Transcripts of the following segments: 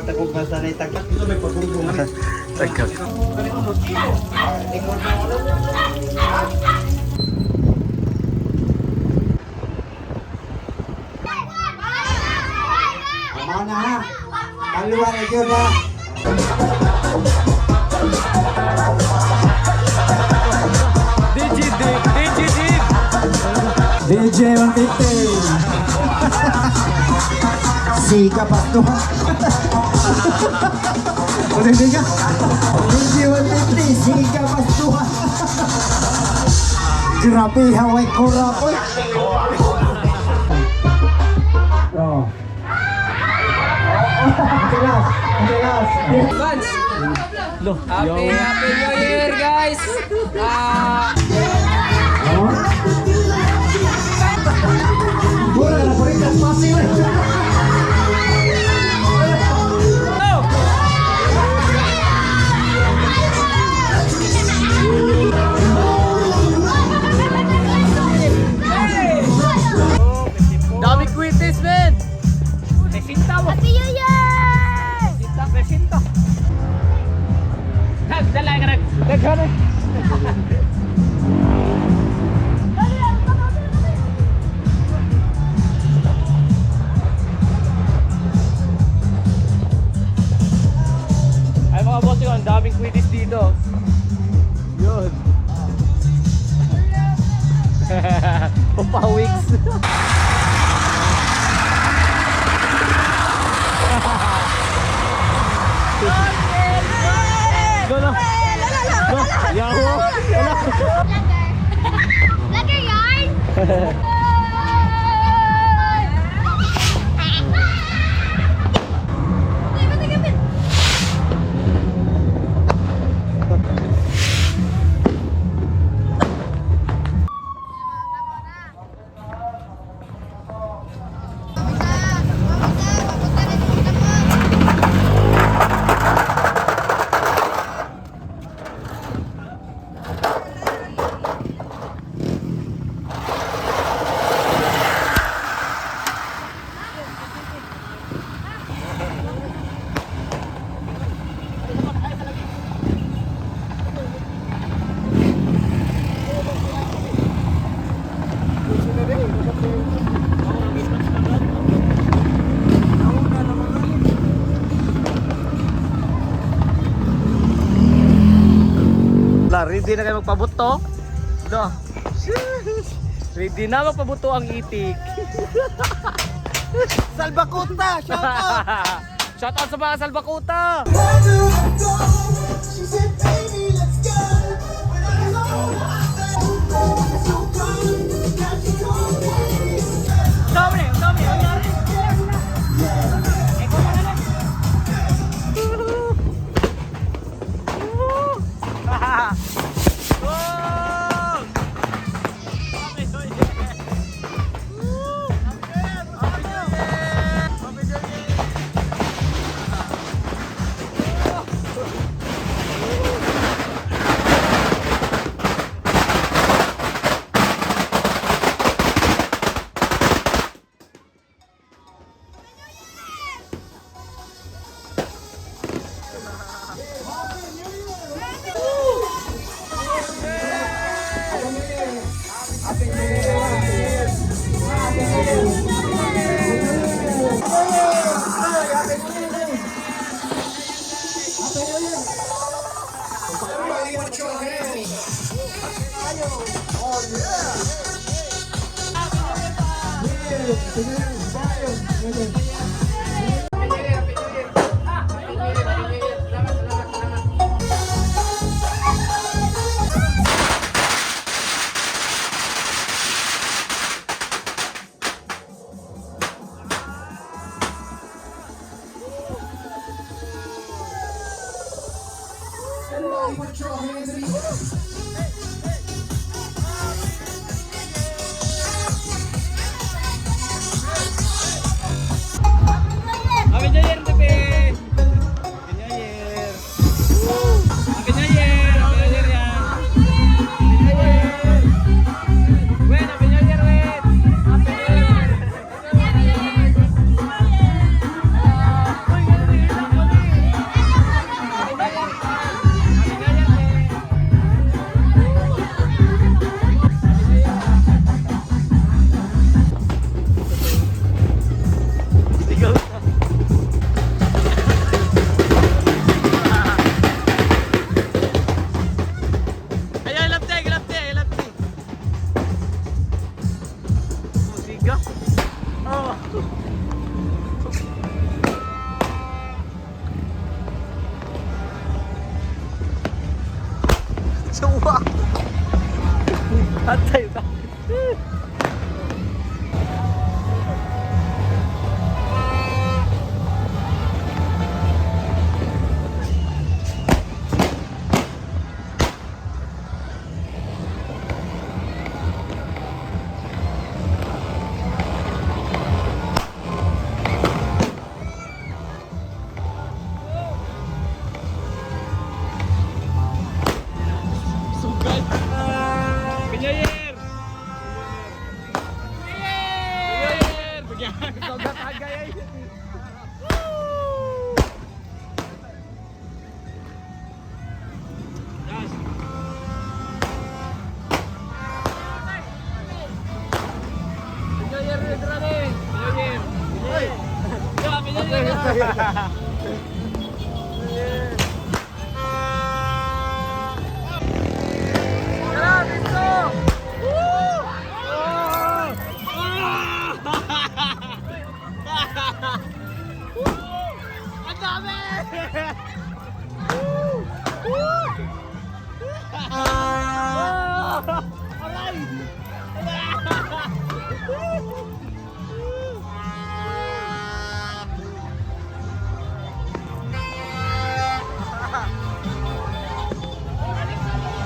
Liwat ako basta na itagak. Tagak. Tama na ha. Kaluwa na yun ha. DJ Dip! DJ Dip! DJ 150. Siga pa to ha. Hindi ka. DJ 150, siga pa to ha. Grabe, haway ko rapoy. Oh. Tilas, tilas. Vance! Happy, Happy New Year, guys! Ah, Oh. Mura na po rin pasing. Go! Dami quittes, man! Presinta mo! Happy New Year! Presinta, presinta! Dala ka nag... Daghan. Ay mga boss, ang daming quittes dito. Yun. Papawigs. Go na. Go. Yahoo. Wala. Vlogger. Vlogger yarn! La, ready na kayo magpabuto? Do. Ready na magpabuto ang itik. Salbakuta, shout out. Shout out sa mga Salbakuta! She said, "Baby, let's go." When I know I said, "So come, got you come." Dami, dami, nangyari. Everybody put your hands in the air. Happy New Year, Tepe! Happy New Year! Happy New Year! Happy New Year yan! Happy New Year! Wen, Happy New Year, Wen! Happy New Year! Wow! Patay ba? Sugad! Happy New Year! New Year! Sugat agay ay! Yes. Happy New Year, Drane! Happy New Year! Happy New Year! Tara, dito! Woo! Ah! Woo! Ang dami! Woo! Woo! Ah! Aray!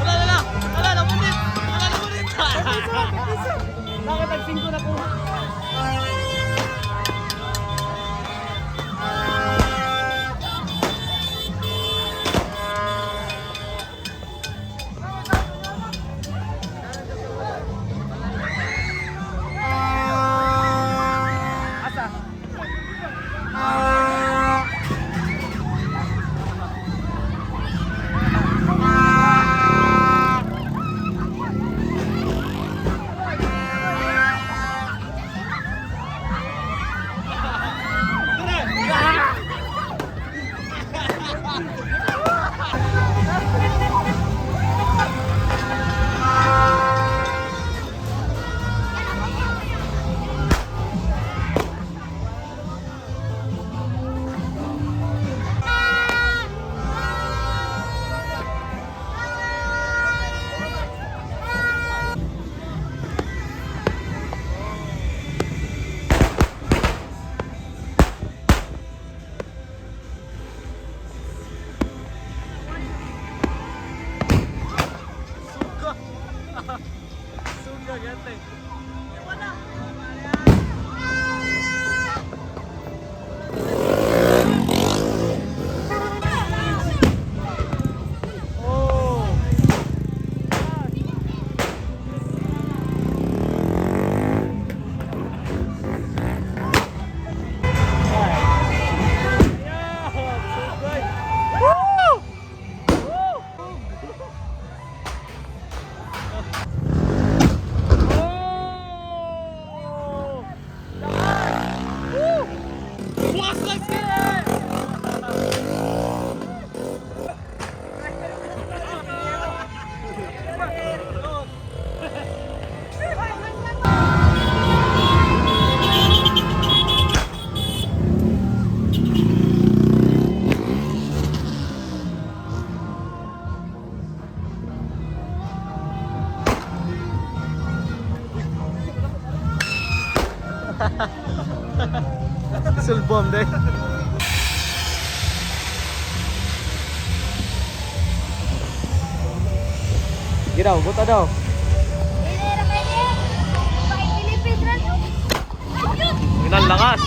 Wala, wala! Wala, napunit! Wala, napunit! Bakit nag-singko na po? Asa? Suga! Suga, gante. Oh! Yeah! Sugay! Woo! Woo! Oh! Woo! Bukas sila! Sulbom din. Giraw, buta daw. Ang lakas.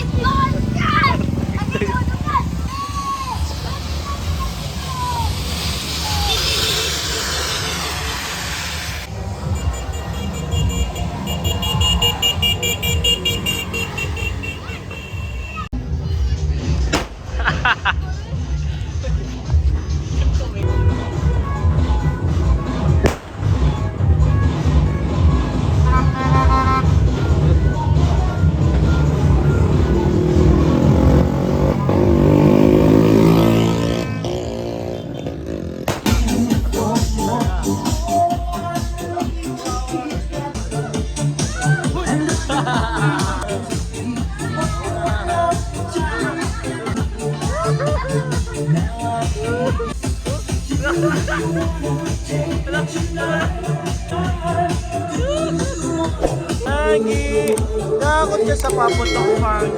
Hangi! Takot ka sa paputok, Hangi!